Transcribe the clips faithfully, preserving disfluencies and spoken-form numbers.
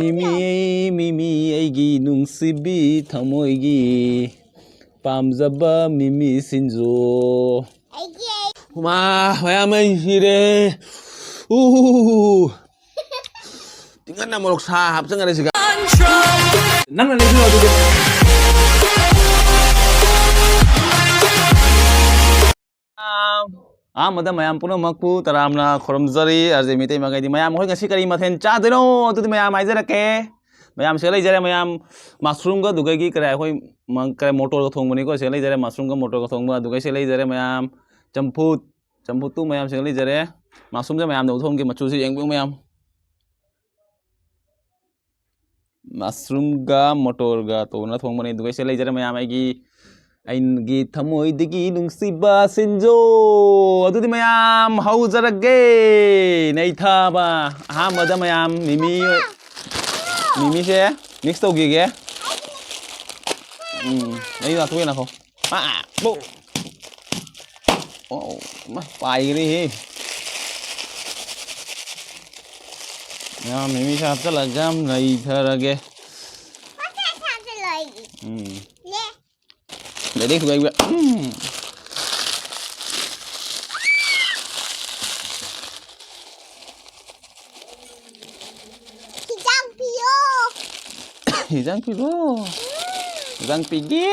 ꯃꯤꯃꯤ, ꯃꯤꯃꯤ, ꯑꯩꯒꯤ ꯅꯨꯡꯁꯤꯕꯤ ꯊꯃꯣꯏꯒꯤ ꯄꯥꯝꯖꯕ ꯃꯤꯃꯤ ꯁꯤꯡꯖꯨ꯫ ꯑꯩꯒꯤ, ꯑꯩ ꯃꯥ, ꯃꯌꯥꯝ ꯑꯩ ꯁꯤꯔꯦ꯫ ꯎ꯫ ꯇꯤꯡꯒꯟꯅ ꯃꯣꯔꯣꯛ ꯁꯥ ꯍꯥꯞꯆꯟꯈꯔꯦ ꯁꯤꯒ꯫ ꯅꯪꯅ ꯂꯩꯁꯤꯜꯂꯣ ꯑꯗꯨꯗꯤ꯫ ꯑꯍꯥꯟꯕꯗ ꯃꯌꯥꯝ ꯄꯨꯝꯅꯃꯛꯄꯨ ꯇꯔꯥꯝꯅ ꯈꯨꯔꯨꯝꯖꯔꯤ꯫ ꯑꯥꯔ ꯖꯦ ꯃꯤꯇꯩ ꯃꯈꯩꯗꯤ ꯃꯌꯥꯝ ꯑꯩꯈꯣꯏ ꯉꯁꯤ ꯀꯔꯤ ꯃꯊꯦꯜ ꯆꯥꯗꯣꯏꯅꯣ? ꯑꯗꯨꯗꯤ ꯃꯌꯥꯝ ꯍꯥꯏꯖꯔꯛꯀꯦ꯫ ꯃꯌꯥꯝ ꯁꯤꯗ ꯂꯩꯖꯔꯦ ꯃꯌꯥꯝ꯫ ꯃꯁꯔꯨꯝꯒ ꯑꯗꯨꯒꯩꯒꯤ ꯀꯔꯤ ꯑꯩꯈꯣꯏ ꯃ-, ꯀꯔꯤ ꯃꯣꯇꯣꯔꯒ ꯊꯣꯡꯕꯅꯤꯀꯣ꯫ ꯁꯤꯗ ꯂꯩꯖꯔꯦ ꯃꯁꯔꯨꯝꯒ ꯃꯣꯇꯣꯔꯒ ꯊꯣꯡꯕ꯫ ꯑꯗꯨꯒꯩ ꯁꯤꯗ ꯂꯩꯖꯔꯦ ꯃꯌꯥꯝ꯫ ꯆꯝꯐꯨꯠ, ꯆꯝꯐꯨꯠꯇꯨ ꯃꯌꯥꯝ ꯁꯤꯗ ꯂꯩꯖꯔꯦ꯫ ꯃꯁꯔꯨꯝꯁꯦ ꯃꯌꯥꯝꯗ ꯎꯠꯊꯣꯛꯑꯝꯒꯦ꯫ ꯃꯆꯨꯁꯦ ꯌꯦꯡꯕꯤꯌꯨ ꯃꯌꯥꯝ꯫ ꯃꯁꯔꯨꯝꯒ ꯃꯣꯇꯣꯔꯒ ꯇꯧꯅ ꯊꯣꯡꯕꯅꯤ꯫ ꯑꯗꯨꯒꯩꯁꯦ ꯂꯩꯖꯔꯦ ꯃꯌꯥꯝ꯫ ꯑꯩꯒꯤ, ꯑꯩꯒꯤ ꯊꯃꯣꯏꯗꯒꯤ ꯅꯨꯡꯁꯤꯕ ꯁꯤꯡꯖꯨ꯫ ꯑꯗꯨꯗꯤ ꯃꯌꯥꯝ ꯍꯧꯖꯔꯒꯦ꯫ ꯅꯩꯊꯕ꯫ ꯑꯍꯥꯟꯕꯗ ꯃꯌꯥꯝ ꯃꯤꯃꯤ, ꯃꯤꯃꯤꯁꯦ mix ꯇꯧꯈꯤꯒꯦ꯫ ꯎꯝ, ꯑꯩ ꯂꯥꯊꯣꯛꯑꯦ ꯅꯈꯣ꯫ ꯑꯥ! ꯕꯧ! ꯑꯣ, ꯏꯃꯥ, ꯄꯥꯏꯒ꯭ꯔꯦꯍꯦ꯫ ꯌꯥꯝ ꯃꯤꯃꯤꯁꯦ ꯍꯥꯞꯆꯜꯂꯒ ꯌꯥꯝ ꯅꯩꯊꯔꯒꯦ꯫ ꯃꯆꯥ ꯍꯥꯞꯆꯜꯂꯣ ꯑꯩꯒꯤ꯫ ꯎꯝ꯫ ꯅꯦ꯫ ꯂꯩꯔꯦ, ꯈꯨꯒꯥꯏꯕ꯫ ꯎꯝ꯫ ꯍꯤꯟꯖꯥꯡ ꯄꯤꯌꯣ꯫ ꯍꯤꯟꯖꯥꯡ ꯄꯤꯔꯣ꯫ ꯎꯝ꯫ ꯍꯤꯟꯖꯥꯡ ꯄꯤꯒꯦ꯫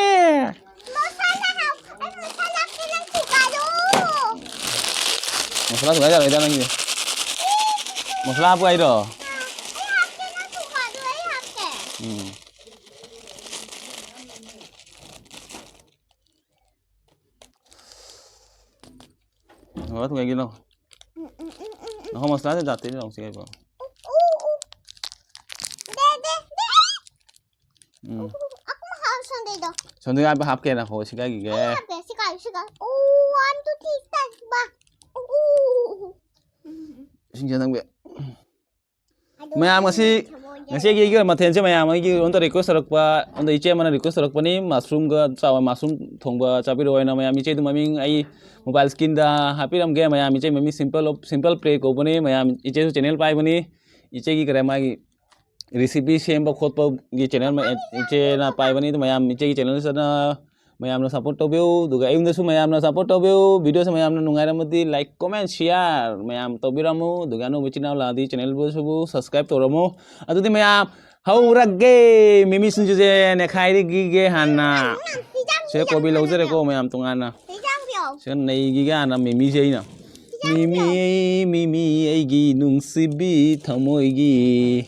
ꯃꯁꯥꯂꯥ ꯍꯥꯞ-, ꯑꯩ ꯃꯁꯥꯂꯥ ꯈꯤꯇꯪ ꯊꯨꯒꯥꯏꯔꯣ꯫ ꯃꯁꯥꯂꯥ ꯊꯨꯒꯥꯏ ꯌꯥꯔꯣꯏꯗ ꯅꯪꯒꯤ꯫ ꯃꯁꯥꯂꯥ ꯍꯥꯞꯄꯨ ꯍꯥꯏꯔꯣ? ꯑꯥ, ꯑꯩ ꯍꯥꯞꯀꯦ, ꯅꯪ ꯊꯨꯒꯥꯏꯔꯣ, ꯑꯩ ꯍꯥꯞꯀꯦ꯫ ꯎꯝ꯫ ꯉꯧꯔ ꯊꯨꯒꯥꯏꯒꯦ ꯂꯥꯎ꯫ ꯎꯝ, ꯎꯝ, ꯎꯝ, ꯎꯝ, ꯎꯝ꯫ ꯉꯥꯏꯈꯣ, ꯃꯁꯂꯥꯁꯦ ꯖꯥꯠ ꯇꯔꯦꯠ ꯂꯥꯎ ꯁꯤꯒꯥꯏꯕ꯫ ꯎ, ꯎ, ꯎ꯫ ꯗꯦ, ꯗꯦ, ꯗꯦ꯫ ꯎꯝ꯫ ꯑꯀꯨꯝ ꯍꯥꯞ ꯁꯣꯟꯗꯩꯗꯣ꯫ ꯁꯣꯟꯗꯩ ꯍꯥꯞꯄ ꯍꯥꯞꯀꯦ ꯉꯥꯏꯈꯣ, ꯁꯤꯒꯥꯏꯈꯤꯒꯦ꯫ ꯑꯩ ꯍꯥꯞꯀꯦ, ꯁꯤꯒꯥꯏ, ꯁꯤꯒꯥꯏ꯫ ꯎ, one, two, three, start, ꯕꯥ꯫ ꯎ, ꯎ, ꯎ, ꯎ, ꯎ꯫ ꯏꯁꯤꯡꯁꯦ ꯅꯪꯕꯤ꯫ ꯃꯌꯥꯝ ꯉꯁꯤ, ꯉꯁꯤꯒꯤ ꯑꯩꯒꯤ ꯃꯊꯦꯜꯁꯦ ꯃꯌꯥꯝ ꯑꯩꯒꯤ ꯑꯩꯉꯣꯟꯗ request ꯇꯧꯔꯛꯄ, ꯑꯩꯉꯣꯟꯗ ꯏꯆꯦ ꯑꯃꯅ request ꯇꯧꯔꯛꯄꯅꯤ, ꯃꯁꯔꯨꯝꯒ ꯆꯥꯎ-, ꯃꯁꯔꯨꯝ ꯊꯣꯡꯕ ꯆꯥꯕꯤꯔꯛꯑꯣ ꯍꯥꯏꯅ꯫ ꯃꯌꯥꯝ ꯏꯆꯦꯗꯨ ꯃꯃꯤꯡ ꯑꯩ mobile screenꯗ ꯍꯥꯞꯄꯤꯔꯝꯒꯦ꯫ ꯃꯌꯥꯝ ꯏꯆꯦ ꯃꯃꯤꯡ Simple of, Simple Play ꯀꯧꯕꯅꯤ꯫ ꯃꯌꯥꯝ ꯏꯆꯦꯁꯨ channel ꯄꯥꯏꯕꯅꯤ꯫ ꯏꯆꯦꯒꯤ ꯀꯔꯤ ꯃꯥꯒꯤ recipe ꯁꯦꯝꯕ ꯈꯣꯠꯄꯒꯤ channel ꯃ-, ꯏꯆꯦꯅ ꯄꯥꯏꯕꯅꯤ꯫ ꯑꯗꯨ ꯃꯌꯥꯝ ꯏꯆꯦꯒꯤ channel ꯁꯤꯗ ꯃꯌꯥꯝꯅ support ꯇꯧꯕꯤꯌꯨ꯫ ꯑꯗꯨꯒ ꯑꯩꯉꯣꯟꯗꯁꯨ ꯃꯌꯥꯝꯅ support ꯇꯧꯕꯤꯌꯨ꯫ Video ꯁꯦ ꯃꯌꯥꯝꯅ ꯅꯨꯡꯉꯥꯏꯔꯝꯃꯗꯤ like, comment, share ꯃꯌꯥꯝ ꯇꯧꯕꯤꯔꯝꯃꯨ꯫ ꯑꯗꯨꯒ ꯑꯅꯧꯕ ꯏꯆꯤꯟ ꯏꯅꯥꯎ ꯂꯥꯛꯑꯗꯤ channel ꯕꯨꯁꯨ subscribe ꯇꯧꯔꯝꯃꯨ꯫ ꯑꯗꯨꯗꯤ ꯃꯌꯥꯝ ꯍꯧꯔꯒꯦ꯫ ꯃꯤꯃꯤ ꯁꯤꯡꯖꯨꯁꯦ ꯅꯦꯈꯥꯏꯔꯤꯒꯦ ꯍꯥꯟꯅ꯫ ꯁꯤꯗ ꯀꯣꯕꯤ ꯂꯧꯖꯔꯦꯀꯣ ꯃꯌꯥꯝ ꯇꯣꯉꯥꯟꯅ꯫ ꯁꯤꯗ ꯅꯩꯒꯤꯒꯦ ꯍꯥꯟꯅ ꯃꯤꯃꯤꯁꯦ ꯑꯩꯅ꯫ ꯃꯤꯃꯤ, ꯃꯤꯃꯤ ꯑꯩꯒꯤ ꯅꯨꯡꯁꯤꯕꯤ ꯊꯃꯣꯏꯒꯤ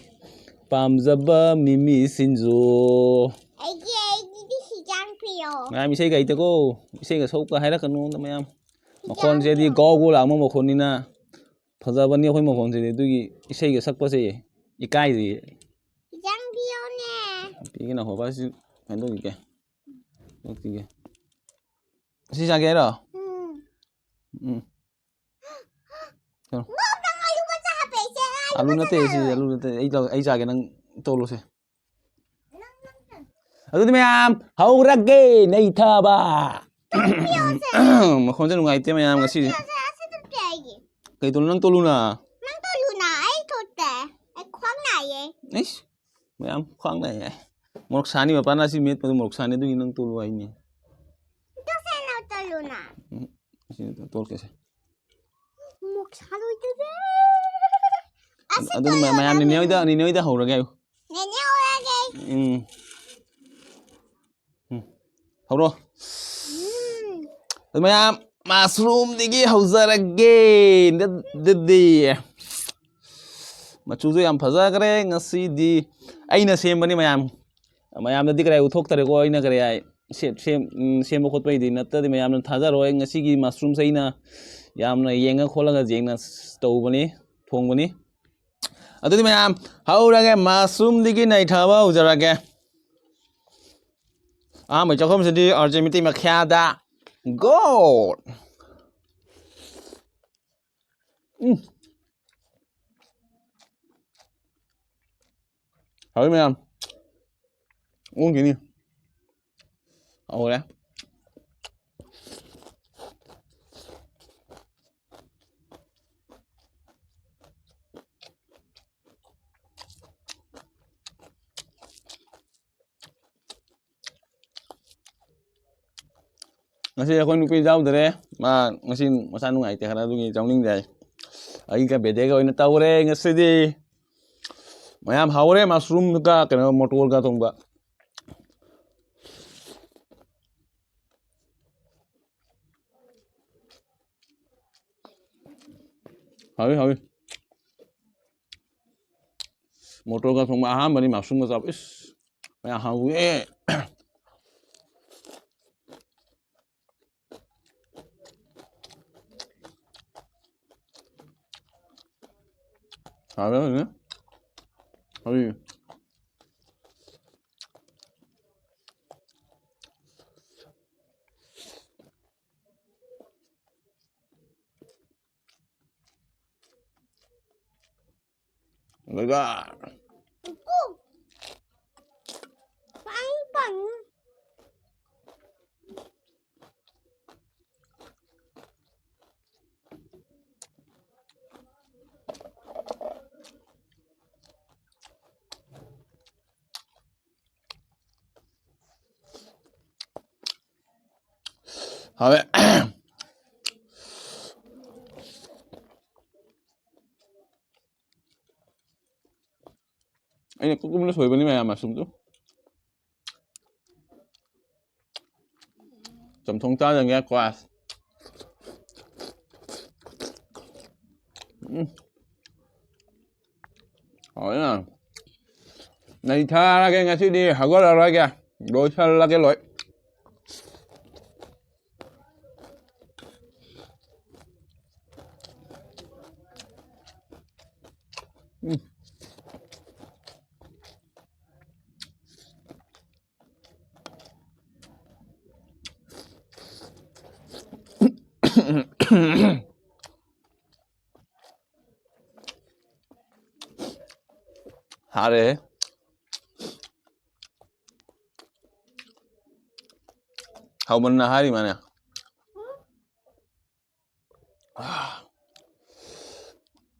ꯄꯥꯝꯖꯕ ꯃꯤꯃꯤ ꯁꯤꯡꯖꯨ꯫ ꯑꯩꯒꯤ, ꯑꯩꯒꯤꯗꯤ ꯍꯤꯟꯖꯥꯡ ꯄꯤꯌꯣ꯫ ꯃꯌꯥꯝ ꯏꯁꯩꯒ ꯍꯩꯇꯦꯀꯣ꯫ ꯏꯁꯩꯒ ꯁꯛꯎꯀ ꯍꯥꯏꯔꯛꯀꯅꯨ ꯑꯝꯇ ꯃꯌꯥꯝ꯫ ꯃꯈꯣꯟꯁꯦꯗꯤ ꯒꯥꯎ ꯒꯥꯎ ꯂꯥꯡꯕ ꯃꯈꯣꯟꯅꯤꯅ ꯐꯖꯕꯅꯤ ꯑꯩꯈꯣꯏ ꯃꯈꯣꯟꯁꯤꯗꯤ꯫ ꯑꯗꯨꯒꯤ ꯏꯁꯩꯒ ꯁꯛꯄꯁꯦ ꯏꯀꯥꯏꯖꯩꯌꯦ꯫ ꯍꯤꯟꯖꯥꯡ ꯄꯤꯌꯣꯅꯦ꯫ ꯄꯤꯒꯦ ꯅꯈꯣ ꯕꯥꯁꯤ ꯀꯩꯅꯣ ꯇꯧꯈꯤꯒꯦ꯫ ꯂꯧꯈꯤꯒꯦ꯫ ꯁꯤ ꯆꯥꯒꯦ ꯍꯥꯏꯔꯣ? ꯎꯝ꯫ ꯎꯝ꯫ ꯀꯩꯅꯣ? ꯅꯪ ꯑꯂꯨ ꯃꯆꯥ ꯍꯥꯞꯄꯦ, ꯏꯆꯦ, ꯑꯂꯨ ꯑꯂꯨ ꯃꯆꯥ ꯅꯠꯇꯦ ꯁꯤ, ꯆꯥꯔꯣꯏ꯫ ꯑꯂꯨ ꯅꯠꯇꯦ꯫ ꯑꯩ ꯂꯧ-, ꯑꯩ ꯆꯥꯒꯦ, ꯅꯪ ꯇꯣꯠꯂꯣꯁꯦ꯫ ꯅꯪ, ꯅꯪ, ꯅꯪ꯫ ꯑꯗꯨꯗꯤ ꯃꯌꯥꯝ ꯍꯧꯔꯒꯦ ꯅꯩꯊꯕ꯫ ꯄꯤꯌꯣꯁꯦ꯫ ꯃꯈꯣꯟꯁꯦ ꯅꯨꯡꯉꯥꯏꯇꯦ ꯃꯌꯥꯝ ꯉꯁꯤꯁꯦ꯫ ꯄꯤꯌꯣꯁꯦ, ꯑꯁꯤꯗ ꯄꯤꯌꯣ ꯑꯩꯒꯤ꯫ ꯀꯩ ꯇꯣꯠꯂꯣ? ꯅꯪ ꯇꯣꯠꯂꯨꯅ꯫ ꯅꯪ ꯇꯣꯠꯂꯨꯅ, ꯑꯩ ꯇꯣꯠꯇꯦ꯫ ꯑꯩ ꯈ꯭ꯋꯥꯡ ꯅꯥꯏꯌꯦ꯫ ꯏꯁ, ꯃꯌꯥꯝ ꯈ꯭ꯋꯥꯡ ꯅꯥꯏꯌꯦ꯫ ꯃꯣꯔꯣꯛ ꯁꯥꯅꯤ ꯃꯄꯥꯟꯅ ꯑꯁꯤ ꯃꯦꯠꯄꯗꯣ ꯃꯣꯔꯣꯛ ꯁꯥꯅꯤ, ꯑꯗꯨꯒꯤ ꯅꯪ ꯇꯣꯠꯂꯨ ꯍꯥꯏꯅꯦ꯫ ꯇꯣꯠꯁꯦ, ꯅꯪ ꯇꯣꯠꯂꯨꯅ꯫ ꯎꯝ, ꯑꯁꯤ ꯇꯣꯠꯀꯦꯁꯦ꯫ ꯃꯣꯔꯣꯛ ꯁꯥꯔꯣꯏꯗꯕ꯫ ꯑꯁꯤ ꯑꯗꯨꯗꯤ ꯃ-, ꯇꯣꯠꯂꯨꯅ ꯃꯌꯥꯝ ꯅꯦꯅꯦ ꯍꯣꯏꯗ, ꯃꯤꯃꯤ꯫ ꯅꯦꯅꯦ ꯍꯣꯏꯗ ꯍꯧꯔꯒꯦ ꯍꯥꯏꯌꯨ꯫ ꯅꯦꯅꯦ ꯍꯧꯔꯒꯦ꯫ ꯎꯝ꯫ ꯎꯝ꯫ ꯍꯧꯔꯣ꯫ ꯎꯝ꯫ ꯑꯗꯨ ꯃꯌꯥꯝ mushroomꯗꯒꯤ ꯍꯧꯖꯔꯒꯦ꯫ ꯑꯗꯨꯗꯤ ꯃꯆꯨꯁꯨ ꯌꯥꯝ ꯐꯖꯈ꯭ꯔꯦ ꯉꯁꯤꯗꯤ꯫ ꯑꯩꯅ ꯁꯦꯝꯕꯅꯤ ꯃꯌꯥꯝ꯫ ꯃꯌꯥꯝꯗꯗꯤ ꯀꯔꯥꯏ ꯎꯠꯊꯣꯛꯇꯔꯦꯀꯣ꯫ ꯑꯩꯅ ꯀꯔꯤ ꯍꯥꯏ, ꯁꯦꯝ-, ꯁꯦꯝ-, ꯎꯝ, ꯁꯦꯝꯕ ꯈꯣꯠꯄꯒꯤꯗꯤ ꯅꯠꯇ꯭ꯔꯗꯤ ꯃꯌꯥꯝꯅ ꯊꯥꯖꯔꯣꯏ꯫ ꯉꯁꯤꯒꯤ mushroomꯁꯦ ꯑꯩꯅ ꯌꯥꯝꯅ ꯌꯦꯡꯉ ꯈꯣꯠꯂꯒ ꯌꯦꯡꯅ ꯇꯧꯕꯅꯤ, ꯊꯣꯡꯕꯅꯤ꯫ ꯑꯗꯨꯗꯤ ꯃꯌꯥꯝ ꯍꯧꯔꯒꯦ, mushroomꯗꯒꯤ ꯅꯩꯊꯕ ꯍꯧꯖꯔꯒꯦ꯫ ꯑꯍꯥꯟꯕ ꯆꯥꯛꯈꯨꯝꯁꯤꯗꯤ ꯑꯥꯔꯖꯦ ꯃꯤꯇꯩ ꯃꯈ꯭ꯌꯥꯗ꯫ Good! ꯎꯝ꯫ ꯍꯥꯎꯏ ꯃꯌꯥꯝ꯫ ꯑꯣꯟꯈꯤꯅꯤ꯫ ꯍꯧꯔꯦ꯫ ꯉꯁꯤ ꯑꯩꯈꯣꯏ ꯅꯨꯄꯤ ꯌꯥꯎꯗ꯭ꯔꯦ꯫ ꯃꯥ ꯉꯁꯤ ꯃꯁꯥ ꯅꯨꯡꯉꯥꯏꯇꯦ ꯈꯔ, ꯑꯗꯨꯒꯤ ꯌꯥꯎꯅꯤꯡꯗꯦ ꯍꯥꯏ꯫ ꯑꯩꯒ ꯕꯦꯗꯦꯒ ꯑꯣꯏꯅ ꯇꯧꯔꯦ ꯉꯁꯤꯗꯤ꯫ ꯃꯌꯥꯝ ꯍꯧꯔꯦ, ꯃꯁꯔꯨꯝꯒ ꯀꯩꯅꯣ, ꯃꯣꯇꯣꯔꯒ ꯊꯣꯡꯕ꯫ ꯍꯥꯎꯏ, ꯍꯥꯎꯏ꯫ ꯃꯣꯇꯣꯔꯒ ꯊꯣꯡꯕ ꯑꯍꯥꯟꯕꯅꯤ, ꯃꯁꯔꯨꯝꯒ ꯆꯥꯕ꯫ ꯏꯁ! ꯃꯌꯥꯝ ꯍꯥꯎꯏ꯫ ꯍꯥꯎꯏ, ꯍꯥꯎꯏ꯫ ꯍꯥꯎꯏ꯫ Legal. ꯍꯥꯎꯋꯦ꯫ ꯑꯩꯅ ꯀꯨꯞ ꯀꯨꯞꯅ ꯁꯣꯏꯕꯅꯤ ꯃꯌꯥꯝ, ꯃꯁꯔꯨꯝꯗꯨ꯫ ꯆꯝꯊꯣꯡ ꯆꯥꯗꯪꯒꯦ ꯀ꯭ꯋꯥꯁ꯫ ꯎꯝ꯫ ꯍꯥꯎꯋꯦꯅ꯫ ꯅꯩ ꯊꯥꯔꯒꯦ ꯉꯁꯤꯗꯤ, ꯍꯧꯒꯠꯂꯔꯣꯏꯒꯦ꯫ ꯂꯣꯏꯁꯜꯂꯒꯦ ꯂꯣꯏ꯫ ꯎꯝ꯫ ꯍꯥꯔꯦ꯫ ꯍꯥꯎꯃꯟꯅ ꯍꯥꯏꯔꯤ ꯃꯥꯅꯦ꯫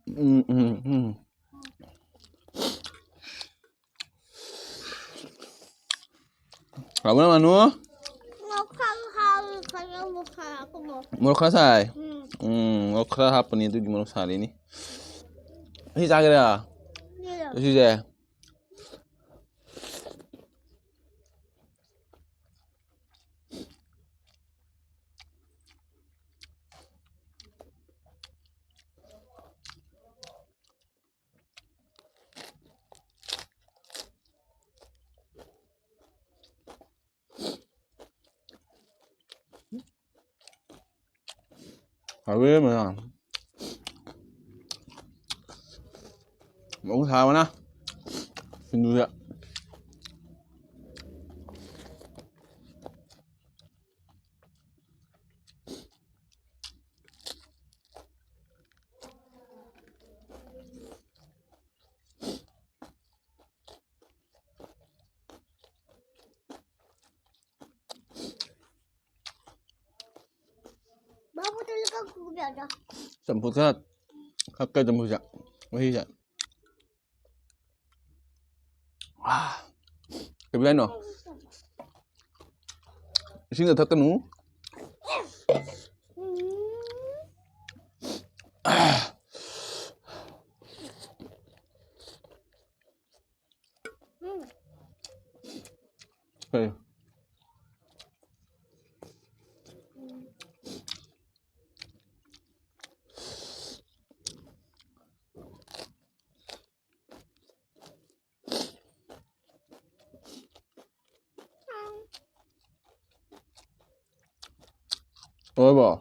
ꯎꯝ, ꯎꯝ, ꯎꯝ꯫ ꯍꯥꯎꯕ꯭ꯔꯥ, ꯃꯅꯨ? ꯉꯥꯎꯈꯥꯎ ꯍꯥꯎ ꯈꯔ꯫ ꯃꯣꯔꯣꯛ ꯈꯔ ꯁꯥꯏ꯫ ꯎꯝ꯫ ꯎꯝ, ꯃꯣꯔꯣꯛ ꯈꯔ ꯍꯥꯞꯄꯅꯤ, ꯑꯗꯨꯒꯤ ꯃꯣꯔꯣꯛ ꯁꯥꯔꯤꯅꯤ꯫ ꯑꯁꯤ ꯆꯥꯒꯦꯔꯥ? ꯁꯤꯔꯣ? ꯑꯁꯤꯁꯦ꯫ ꯍꯥꯎꯋꯦ ꯃꯌꯥꯝ꯫ ꯃꯣꯔꯣꯛ ꯁꯥꯕꯅ ꯁꯤꯡꯖꯨꯁꯦ꯫ ꯆꯝꯐꯨꯠ ꯈꯔ ꯊꯛꯀꯦ, ꯆꯝꯐꯨꯠꯁꯦ, ꯃꯍꯤꯁꯦ꯫ ꯑꯥ, ꯀꯩ ꯍꯥꯏꯅꯣ? ꯏꯁꯤꯡꯗ ꯊꯛꯀꯅꯨ꯫ ꯀꯩ? ꯂꯣꯏꯔꯕꯣ?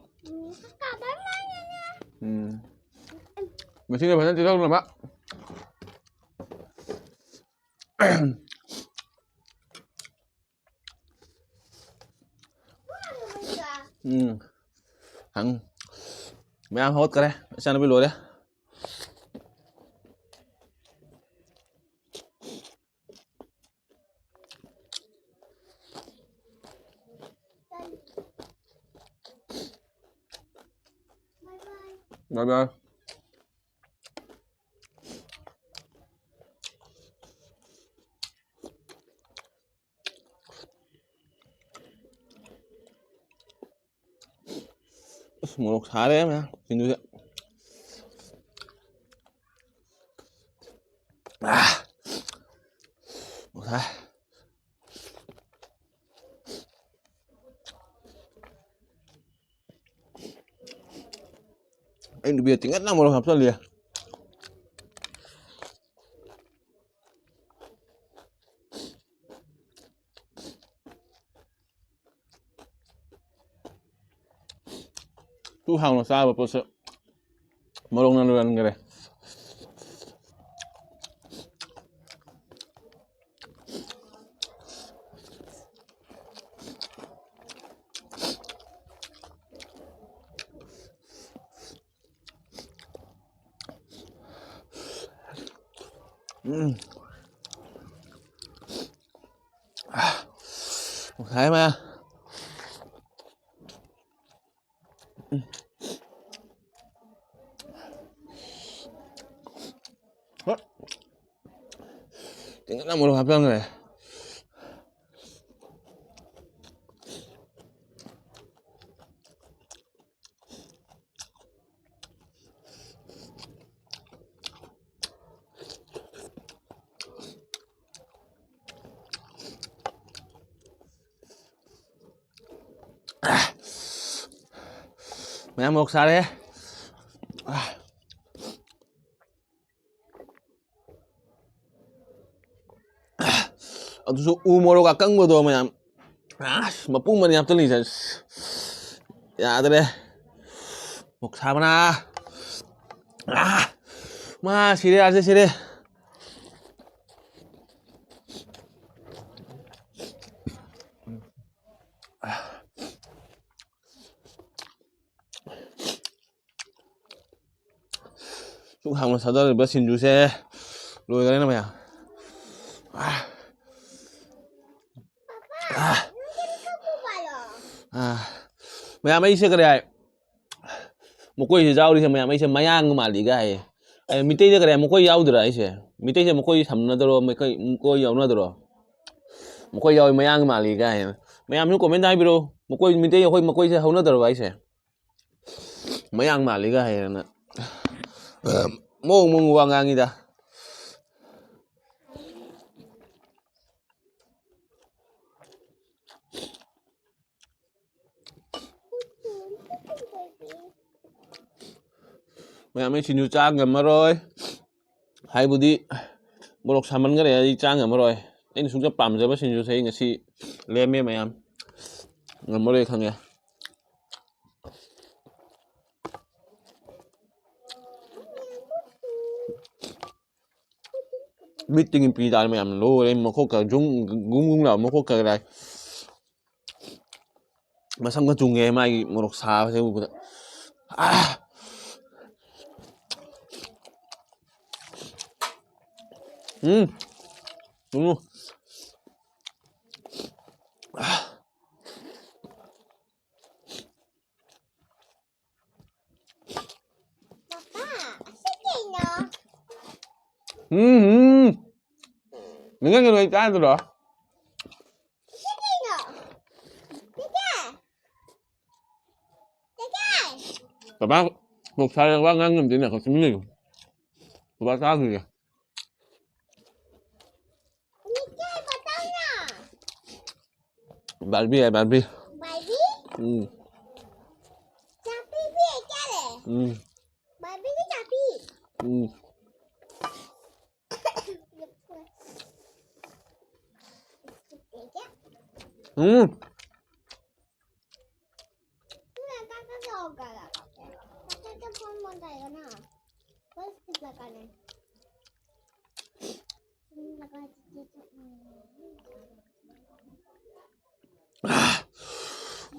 ꯎꯝ꯫ ꯃꯁꯤꯡꯗꯣ ꯐꯖꯅ ꯆꯤꯛꯍꯧꯅꯕ꯫ ꯎꯝ꯫ ꯍꯪ꯫ ꯃꯌꯥꯝ ꯍꯧꯒꯠꯈꯔꯦ꯫ ꯏꯆꯥꯅꯨꯄꯤ ꯂꯣꯏꯔꯦ꯫ Bye bye. ꯃꯣꯔꯣꯛ ꯁꯥꯔꯦ ꯃꯌꯥꯝ ꯁꯤꯡꯖꯨꯁꯦ꯫ ꯑꯥ! ꯃꯣꯔꯣꯛ ꯁꯥꯏ꯫ ꯑꯩ ꯅꯨꯄꯤꯗ ꯇꯤꯡꯈꯠꯅ ꯃꯣꯔꯣꯛ ꯍꯥꯞꯆꯜꯂꯤ꯫ ꯁꯨꯛ ꯍꯥꯎꯅ ꯆꯥꯕ ꯄꯣꯠꯁꯦ ꯃꯣꯔꯣꯛꯅ ꯂꯣꯏꯍꯟꯈ꯭ꯔꯦ꯫ ꯎꯝ꯫ ꯃꯣꯔꯣꯛ ꯁꯥꯏ ꯃꯌꯥꯝ꯫ ꯍꯣꯏ꯫ ꯇꯤꯡꯈꯠꯅ ꯃꯣꯔꯣꯛ ꯍꯥꯞꯆꯟꯈ꯭ꯔꯦ꯫ ꯃꯌꯥꯝ ꯃꯣꯔꯣꯛ ꯁꯥꯔꯦ꯫ ꯑꯗꯨꯁꯨ ꯎ ꯃꯣꯔꯣꯛ ꯑꯀꯪꯕꯗꯣ ꯃꯌꯥꯝ꯫ ꯑꯁ, ꯃꯄꯨꯝ ꯑꯅꯤ ꯍꯥꯞꯆꯜꯂꯤꯁꯦ꯫ ꯑꯁ, ꯌꯥꯗ꯭ꯔꯦ꯫ ꯃꯣꯔꯣꯛ ꯁꯥꯕꯅ꯫ ꯑꯥ! ꯃꯥ ꯁꯤꯔꯦ, ꯑꯥꯔꯁꯦ ꯁꯤꯔꯦ꯫ ꯁꯨꯛ ꯍꯥꯎꯅ ꯆꯥꯖꯔꯤꯕ ꯁꯤꯡꯖꯨꯁꯦ ꯂꯣꯏꯈꯔꯦꯅ ꯃꯌꯥꯝ꯫ ꯑꯥ! ꯑꯥ! ꯑꯥ! ꯃꯌꯥꯝ, ꯑꯩꯁꯦ ꯀꯔꯤ ꯍꯥꯏ? ꯃꯈꯣꯏꯁꯦ ꯌꯥꯎꯔꯤꯁꯦ ꯃꯌꯥꯝ, ꯑꯩꯁꯦ ꯃꯌꯥꯡ ꯃꯥꯜꯂꯤꯒ ꯍꯥꯏꯌꯦ꯫ ꯑꯩ ꯃꯤꯇꯩꯗ ꯀꯔꯤ ꯍꯥꯏ? ꯃꯈꯣꯏ ꯌꯥꯎꯗ꯭ꯔꯥ ꯑꯩꯁꯦ? ꯃꯤꯇꯩꯁꯦ ꯃꯈꯣꯏ ꯁꯝꯅꯗ꯭ꯔꯣ? ꯃꯈꯣꯏ, ꯃꯈꯣꯏ ꯌꯥꯎꯅꯗ꯭ꯔꯣ? ꯃꯈꯣꯏ ꯌꯥꯎꯋꯤ, ꯃꯌꯥꯡ ꯃꯥꯜꯂꯤꯒ ꯍꯥꯏꯌꯦ꯫ ꯃꯌꯥꯝꯁꯨ comment ꯍꯥꯏꯕꯤꯔꯛꯑꯣ꯫ ꯃꯈꯣꯏ ꯃꯤꯇꯩ, ꯑꯩꯈꯣꯏ ꯃꯈꯣꯏꯁꯦ ꯍꯧꯅꯗ꯭ꯔꯕ ꯍꯥꯏꯁꯦ? ꯃꯌꯥꯡ ꯃꯥꯜꯂꯤꯒ ꯍꯥꯏꯔꯅ ꯃꯑꯣꯡ ꯃꯑꯣꯡ ꯋꯥ ꯉꯥꯡꯉꯤꯗ꯫ ꯃꯌꯥꯝ, ꯑꯩ ꯁꯤꯡꯖꯨ ꯆꯥ ꯉꯝꯃꯔꯣꯏ, ꯍꯥꯏꯕꯗꯤ ꯃꯣꯔꯣꯛ ꯁꯥꯃꯟꯈꯔꯦ, ꯑꯩ ꯆꯥ ꯉꯝꯃꯔꯣꯏ꯫ ꯑꯩꯅ ꯁꯨꯡꯆ ꯄꯥꯝꯖꯕ ꯁꯤꯡꯖꯨꯁꯦ ꯑꯩ ꯉꯁꯤ ꯂꯦꯝꯃꯦ ꯃꯌꯥꯝ, ꯉꯝꯃꯔꯣꯏ ꯈꯪꯉꯦ꯫ ꯃꯤꯠꯇꯒꯤ ꯄꯤ ꯇꯥꯔꯦ ꯃꯌꯥꯝ, ꯂꯣꯏꯔꯦ꯫ ꯃꯈꯣꯛꯀ ꯖꯨꯡ ꯒꯨꯡ ꯒꯨꯡ ꯂꯥꯎ, ꯃꯈꯣꯛꯀ ꯂꯥꯏ꯫ ꯃꯁꯝꯒ ꯆꯨꯡꯉꯦ ꯃꯥꯒꯤ ꯃꯣꯔꯣꯛ ꯁꯥꯕꯁꯦ ꯎꯕꯗ꯫ ꯑꯥ! ꯎꯝ꯫ ꯎꯝ꯫ ꯎꯝ, ꯎꯝ꯫ ꯅꯪ ꯀꯩꯅꯣ ꯑꯩ ꯆꯥꯗ꯭ꯔꯣ? ꯕꯕꯥ ꯃꯣꯔꯣꯛ ꯁꯥꯔꯦ, ꯋꯥ ꯉꯥꯡ ꯉꯝꯗꯦꯅꯦ, ꯇꯨꯃꯤꯟ ꯂꯩꯌꯨ꯫ ꯕꯕꯥ ꯆꯥꯈꯤꯒꯦ꯫ ꯕꯥꯔꯕꯤ ꯍꯥꯏ, ꯕꯥꯔꯕꯤ꯫ ꯎꯝ꯫ ꯎꯝ꯫ ꯎꯝ꯫ ꯎꯝ꯫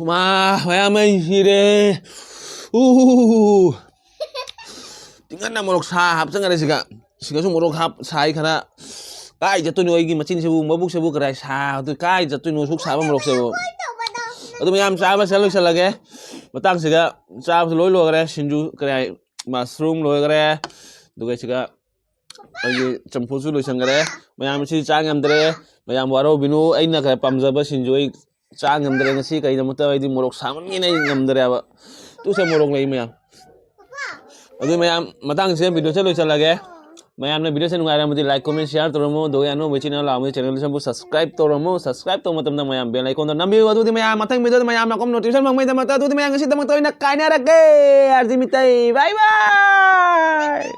ꯃꯥ, ꯃꯌꯥꯝ ꯑꯩ ꯁꯤꯔꯦ꯫ ꯎ꯫ ꯇꯤꯡꯉꯟꯅ ꯃꯣꯔꯣꯛ ꯁꯥ ꯍꯥꯞꯆꯟꯈꯔꯦ ꯁꯤꯒ꯫ ꯁꯤꯒꯁꯨ ꯃꯣꯔꯣꯛ ꯍꯥꯞ ꯁꯥꯏ ꯈꯔ꯫ ꯀꯥꯏ ꯆꯠꯇꯣꯏꯅꯣ ꯑꯩꯒꯤ ꯃꯆꯤꯟꯁꯤꯕꯨ, ꯃꯕꯨꯛꯁꯤꯕꯨ ꯀꯗꯥꯏ ꯁꯥꯗꯣꯏ-, ꯀꯥꯏ ꯆꯠꯇꯣꯏꯅꯣ ꯁꯨꯛ ꯁꯥꯕ ꯃꯣꯔꯣꯛꯁꯤꯕꯨ? ꯑꯗꯨ ꯃꯌꯥꯝ ꯆꯥꯕꯁꯦ ꯂꯣꯏꯁꯤꯜꯂꯒꯦ꯫ ꯃꯇꯥꯡꯁꯤꯒ ꯆꯥꯕꯁꯨ ꯂꯣꯏ ꯂꯣꯏꯈꯔꯦ꯫ ꯁꯤꯡꯖꯨ ꯀꯔꯤ ꯍꯥꯏ, ꯃꯁꯔꯨꯝ ꯂꯣꯏꯈꯔꯦ꯫ ꯑꯗꯨꯒ ꯁꯤꯒ ꯑꯩꯒꯤ ꯆꯝꯐꯨꯠꯁꯨ ꯂꯣꯏꯁꯟꯈꯔꯦ꯫ ꯃꯌꯥꯝ ꯁꯤ ꯆꯥ ꯉꯝꯗ꯭ꯔꯦ꯫ ꯃꯌꯥꯝ ꯋꯥꯔꯧꯕꯤꯅꯨ꯫ ꯑꯩꯅ ꯈꯔ ꯄꯥꯝꯖꯕ ꯁꯤꯡꯖꯨ ꯑꯩ ꯆꯥ ꯉꯝꯗ꯭ꯔꯦ ꯉꯁꯤ꯫ ꯀꯩꯒꯤꯅꯣ ꯍꯥꯏꯗꯤ ꯃꯣꯔꯣꯛ ꯁꯥꯃꯟꯒꯤꯅ ꯑꯩ ꯉꯝꯗ꯭ꯔꯦꯕ꯫ ꯇꯨꯁꯦ ꯃꯣꯔꯣꯛ ꯂꯩ ꯃꯌꯥꯝ꯫ ꯑꯗꯨ ꯃꯌꯥꯝ, ꯃꯇꯥꯡꯁꯤꯗ video ꯁꯦ ꯂꯣꯏꯁꯤꯜꯂꯒꯦ꯫ ꯃꯌꯥꯝꯅ video ꯁꯦ ꯅꯨꯡꯉꯥꯏꯔꯝꯃꯗꯤ like, comment, share ꯇꯧꯔꯝꯃꯣ꯫ ꯑꯗꯨꯒ ꯑꯅꯧꯕ channel ꯂꯥꯛꯑꯕꯗꯤ channel ꯁꯤꯕꯨ subscribe ꯇꯧꯔꯝꯃꯣ꯫ Subscribe ꯇꯧꯕ ꯃꯇꯝꯗ ꯃꯌꯥꯝ bell icon ꯗꯣ ꯅꯝꯕꯤꯌꯨ꯫ ꯑꯗꯨꯗꯤ ꯃꯌꯥꯝ ꯃꯊꯪ video ꯗ ꯃꯌꯥꯝ ꯂꯥꯛꯄ notification ꯐꯪꯕꯒꯤꯗꯃꯛꯇ, ꯑꯗꯨꯗꯤ ꯃꯌꯥꯝ ꯉꯁꯤꯗꯃꯛꯇ ꯑꯣꯏꯅ ꯀꯥꯏꯅꯔꯒꯦ꯫ R G Meetei, bye bye꯫